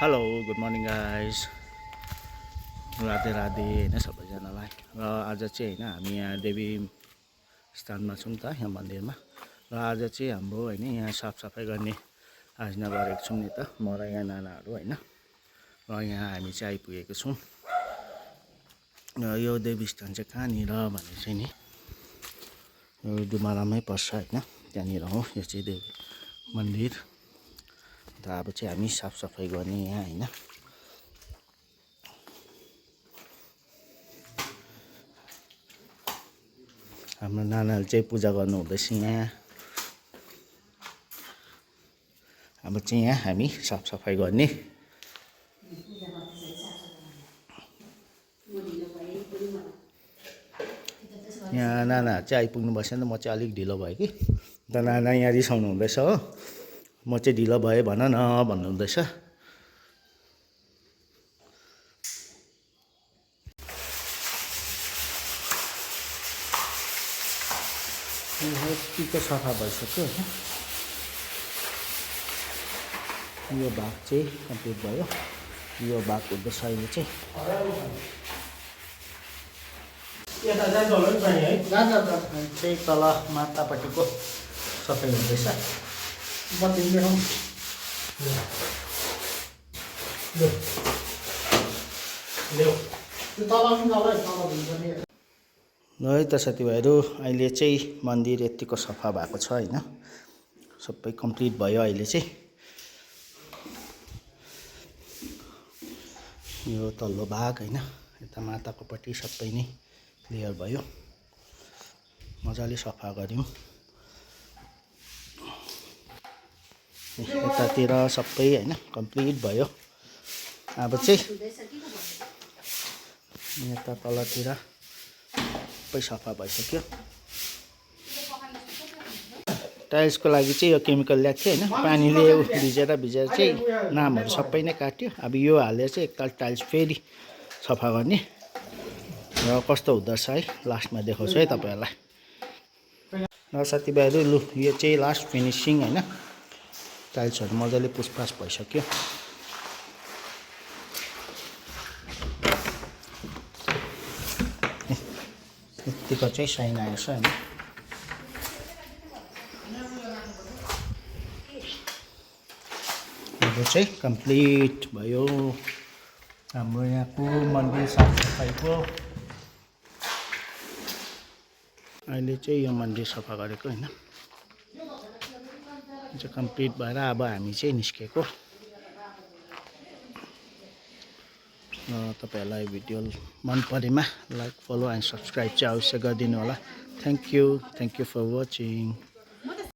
Hello good morning guys. Radhe Radhe होइन सबैजनालाई। र आज चाहिँ होइन हामी यहाँ देवी स्थानमा छौँ त यहाँ मन्दिरमा। र आज चाहिँ हाम्रो होइन यहाँ साफसफाइ गर्ने आयोजना गरेको छौँ नि त म र यहाँ नानाहरू होइन। र यहाँ हामी चाहिँ आइपुगेको छौँ। र यो देवी स्थान चाहिँ कहाँनिर भने चाहिँ नि यो डुमारामै पर्छ होइन। त्यहाँनिर हो यो चाहिँ देवी मन्दिर। र अब चाहिँ हामी साफसफाइ गर्ने यहाँ होइन। हाम्रो नानाले चाहिँ पूजा गर्नु हुँदैछ यहाँ। अब चाहिँ यहाँ हामी साफसफाइ गर्ने। यहाँ नानाहरू चाहिँ आइपुग्नु भएछ नि त म चाहिँ अलिक ढिलो भयो कि। अन्त नाना यहाँ रिसाउनु हुँदैछ हो। म चाहिँ ढिलो भएँ भन न भन्नुहुँदैछ। यतिको सफा भइसक्यो होइन। यो भाग चाहिँ कम्प्लिट भयो। यो भाग हुँदैछ अहिले चाहिँ। चाहिँ तल माथिल्लोपट्टिको सफाइ हुँदैछ। है त साथीभाइहरू, अहिले चाहिँ मन्दिर यतिको सफा भएको छ होइन। सबै कम्प्लिट भयो अहिले चाहिँ। यो तल्लो भाग होइन, यता माताकोपट्टि सबै नै क्लियर भयो। मजाले सफा गऱ्यौँ। यतातिर सबै होइन कम्प्लिट भयो। अब चाहिँ यता तलतिर सबै सफा भइसक्यो। टाइल्सको लागि चाहिँ यो केमिकल ल्याएको थियो होइन। पानीले भिजेर चाहिँ नामहरू सबै नै काट्यो। अब यो हालेर चाहिँ एकताल टाइल्स फेरि सफा गर्ने। र कस्तो हुँदोरहेछ है लास्टमा देखाउँछु है तपाईँहरूलाई। र साथीभाइहरू लु यो चाहिँ लास्ट फिनिसिङ होइन। टाइल्सहरू मजाले पुसपास भइसक्यो। यतिको चाहिँ साइन आएछ होइन। अब चाहिँ कम्प्लिट भयो हाम्रो यहाँको मन्दिर साफसफाइको। अहिले चाहिँ यो मन्दिर सफा गरेको होइन। चाहिँ कम्प्लिट भएर अब हामी चाहिँ निस्केको। तपाईँहरूलाई भिडियो मन परेमा लाइक फलो एन्ड सब्सक्राइब चाहिँ अवश्य गरिदिनु होला। Thank you for watching.